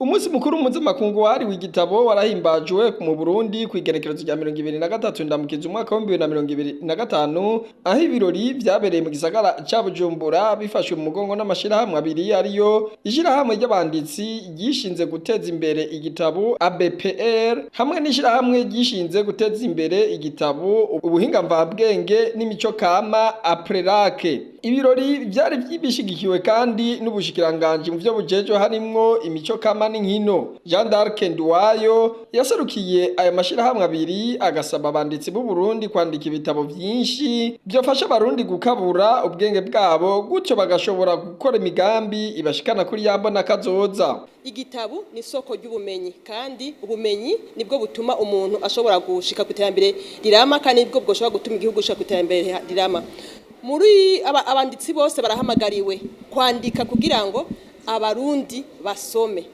Umunsi mukuru mpuzamakungu wahariwe igitabo warahimbajwe mu Burundi kw'igenekerezo rya 23 Ndamukiza umwaka wa 2025, aho ibirori vyabereye mu gisagara ca Bujumbura bifashwe mu mugongo n'amashirahamwe abiri, ariyo ishirahamwe ry'abanditsi ryishinze guteza imbere igitabo ABPR hamwe n'ishirahamwe ryishinze guteza imbere igitabo, ubuhinga mvabwenge n'imico kama APRELAC. Ibirori vyari bishigikiwe kandi n'ubushikiranganji mu vyo bujejwe harimwo imico kama n'inkino. Jean d'Arc Nduwayo yaserukiye aya mashirahamwe abiri agasaba abanditsi b'u Burundi kwandika ibitabo vyinshi vyofasha abarundi gukabura ubwenge bwabo, gutyo bagashobora gukora imigambi ibashikana kuri ya mbona kazoza. Igitabo ni isoko ry'ubumenyi, kandi ubumenyi nibwo butuma umuntu ashobora gushika ku iterambere rirama, kandi nibwo bwoshobora gutuma igihugu gishika ku iterambere rirama. Muri abanditsi bose barahamagariwe kwandika kugira ngo abarundi basome,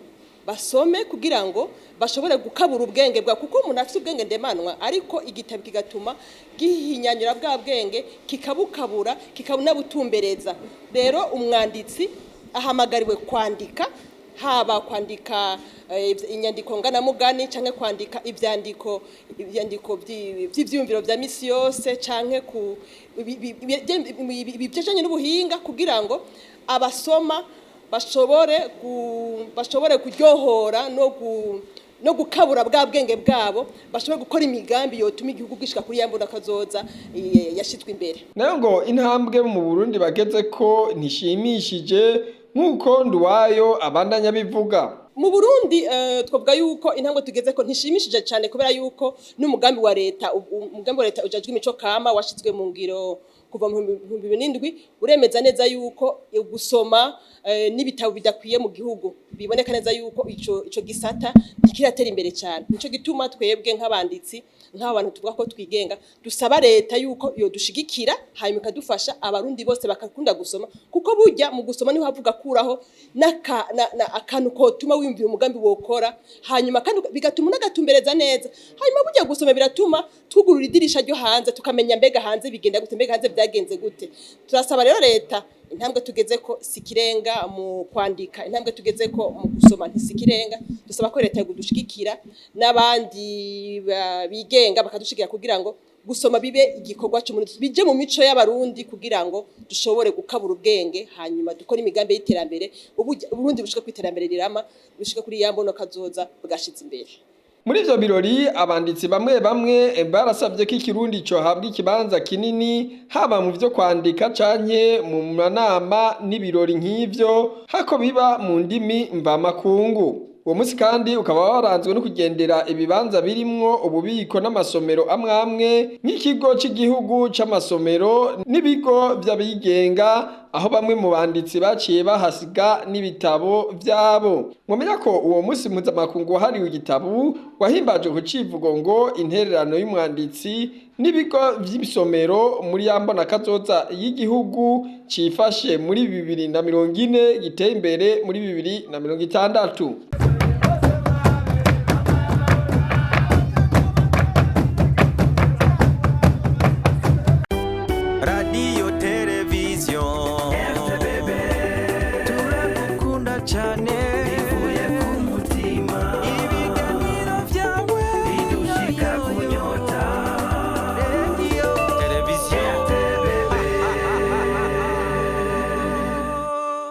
basome kugira ngo bashobore gukabura ubwenge bwa, kuko umuntu afite ubwenge ndemanwa, ariko igitabo kigatuma gihinyanyura bwa bwenge, kikabukabura, kikabunabutumbereza. Rero umwanditsi ahamagariwe kwandika, haba kwandika inyandiko nganamugani canke kwandika ivyandiko vy'ivyiyumviro vya misi yose, canke ku ibijanye n'ubuhinga, kugira ngo abasoma bashobore kuryohora no gukabura bwa bwenge bwabo, bashobore gukora imigambi yotuma igihugu gishika kuri ya mbona kazoza yashizwe imbere. Nayo ngo intambwe mu Burundi bageze ko ntishimishije, nk'uko Nduwayo abandanya bivuga. Mu Burundi twavuga yuko intambwe tugeze ko ntishimishije cyane, kubera yuko n'umugambi wa leta, umugambi wa leta ujejwe imico kama washizwe mu ngiro kuva mu 2007, uremeza neza yuko gusoma n'ibitabo bidakwiye mu gihugu. Biboneka neza yuko ico gisata ntikiratera imbere cyane. Nico gituma twebwe nk'abanditsi, nk'abantu tuvuga ko twigenga, dusaba leta yuko yodushigikira, hanyuma ikadufasha, abarundi bose bakakunda gusoma, kuko burya mu gusoma niho havuga kuraho akantu kotuma wiyumvira umugambi wokora, hanyuma kandi bigatuma unagatumbereza neza. Hanyuma burya gusoma biratuma twugurura idirisha ryo hanze, tukamenya mbega hanze bigenda gute, mbega hanze byagenze gute. Turasaba rero leta, intambwe tugeze ko sikirenga mu kwandika, intambwe tugeze ko mu gusoma ntisikirenga. Dusaba ko leta yodushigikira n'abandi bigenga bakadushigikira, kugira ngo gusoma bibe igikorwa cy'umuntu, bije mu mico y'abarundi, kugira ngo dushobore gukabura ubwenge, hanyuma dukore imigambi y'iterambere, Uburundi bushike ku iterambere rirama, bushike kuri ya mbono kazoza bwashize imbere. Muri ivyo birori abanditsi bamwe bamwe barasavye ko ikirundi cohabwa ikibanza kinini, haba mu vyo kwandika canke mu manama n'ibirori nk'ivyo, hako biba mu ndimi mvamakungu. Uwo munsi kandi ukaba waranzwe no kugendera ibibanza birimwo ububiko n'amasomero amwe amwe, nk'ikigo c'igihugu c'amasomero n'ibigo vy'abigenga, aho bamwe mu banditsi baciye bahasiga n'ibitabo vyabo. Mwomenya ko uwo munsi mpuzamakungu wahariwe igitabo wahimbajwe ku civugo ngo intererano y'umwanditsi n'ibigo vy'isomero muri ya mbona kazoza y'igihugu cifashe muri 2040, giteye imbere muri 2060. Radio television, turagukunda cyane.